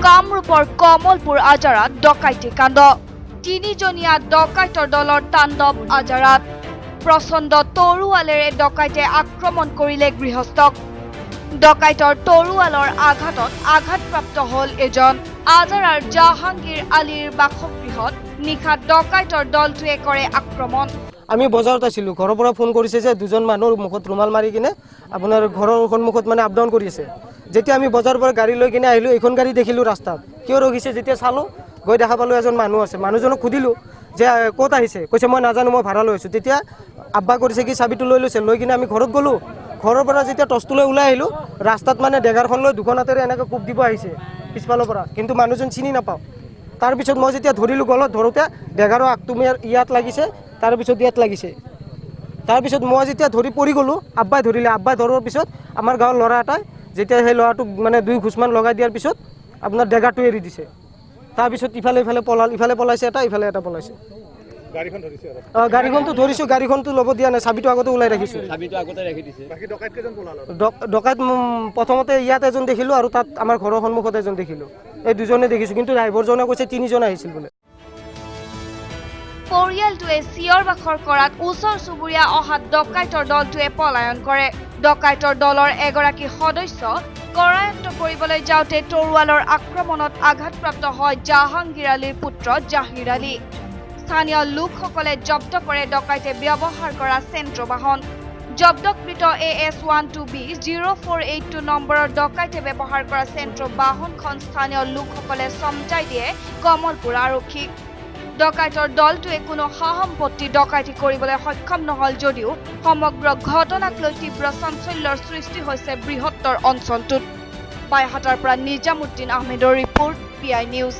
কামৰূপৰ কমলপুৰ আজাৰাত ডকাইতি কাণ্ড। তিনিজনীয়া ডকাইতৰ দলৰ তাণ্ডৱ আজাৰাত। প্ৰচণ্ড তৰোৱালেৰে ডকাইতে আক্ৰমণ কৰিলে গৃহস্থক। ডকাইতৰ তৰোৱালৰ আঘাতত আঘাতপ্ৰাপ্ত হ'ল এজন। আজাৰাৰ জাহাংগীৰ আলীৰ বাসগৃহত নিশা ডকাইতৰ দলটোৱে কৰে আক্ৰমণ। আমি বজাৰত আছিলোঁ, ঘৰৰ পৰা ফোন কৰিছে যে দুজন মানুহৰ মুখত ৰুমাল মাৰি কিনে আপোনাৰ ঘৰৰ সন্মুখত মানে আপ ডাউন কৰি আছে। যেতিয়া আমি বজাৰৰ পৰা গাড়ী লৈ কিনে আহিলোঁ, এইখন গাড়ী দেখিলোঁ ৰাস্তাত কিয় ৰখিছে, যেতিয়া চালোঁ গৈ দেখা পালোঁ এজন মানুহ আছে। মানুহজনক সুধিলোঁ যে ক'ত আহিছে, কৈছে মই নাজানো, মই ভাড়া লৈ আহিছোঁ। তেতিয়া আব্বা কৰিছে কি চাবিটো লৈ লৈছে, লৈ কিনে আমি ঘৰত গ'লোঁ। ঘৰৰ পৰা যেতিয়া টৰ্চটো লৈ ওলাই আহিলোঁ, ৰাস্তাত মানে ডেগাৰখন লৈ দুখন হাতেৰে এনেকৈ কোব দিব আহিছে পিছফালৰ পৰা, কিন্তু মানুহজন চিনি নাপাওঁ। তাৰপিছত মই যেতিয়া ধৰিলোঁ গলত, ধৰোঁতে ডেগাৰৰ আগটো ইয়াত লাগিছে, তাৰপিছত ইয়াত লাগিছে। তাৰপিছত মই যেতিয়া ধৰি পৰি গ'লোঁ, আব্বাই ধৰিলে। আব্বাই ধৰাৰ পিছত আমাৰ গাঁৱৰ ল'ৰা এটাই যেতিয়া সেই ল'ৰাটোক মানে দুই ঘোচমান লগাই দিয়াৰ পিছত আপোনাৰ ডেগাৰটো এৰি দিছে। তাৰপিছত ইফালে ইফালে পলাল, ইফালে পলাইছে এটা, ইফালে এটা পলাইছে। গাড়ীখনতো ধৰিছোঁ, গাড়ীখনতো ল'ব দিয়া নাই, চাবিটো আগতে ওলাই ৰাখিছোঁ। ডকাইত প্ৰথমতে ইয়াত এজন দেখিলোঁ আৰু তাত আমাৰ ঘৰৰ সন্মুখত এজন দেখিলোঁ, এই দুজনে দেখিছোঁ। কিন্তু ড্ৰাইভাৰজনে কৈছে তিনিজন আহিছিল বোলে। পৰিয়ালটোৱে চিঞৰ বাখৰ কৰাত ওচৰ চুবুৰীয়া অহাত ডকাইতৰ দলটোৱে পলায়ন কৰে। ডকাইতৰ দলৰ এগৰাকী সদস্য কৰায়ত্ব কৰিবলৈ যাওঁতে তৰোৱালৰ আক্ৰমণত আঘাতপ্ৰাপ্ত হয় জাহাংগীৰ আলীৰ পুত্ৰ জাহিৰ আলী। স্থানীয় লোকসকলে জব্দ কৰে ডকাইতে ব্যৱহাৰ কৰা চেণ্ট্ৰ বাহন। জব্দকৃত AS 12B 0482 নম্বৰৰ ডকাইতে ব্যৱহাৰ কৰা চেণ্ট্ৰ বাহনখন স্থানীয় লোকসকলে চমজাই দিয়ে কমলপুৰ আৰক্ষীক। ডকাইতৰ দলটোৱে কোনো সা সম্পত্তি ডকাইতি কৰিবলৈ সক্ষম নহল যদিও সমগ্ৰ ঘটনাক লৈ তীব্ৰ চাঞ্চল্যৰ সৃষ্টি হৈছে বৃহত্তৰ অঞ্চলটোত। বাইহাটাৰ পৰা নিজামুদ্দিন আহমেদৰ ৰিপৰ্ট, PI news.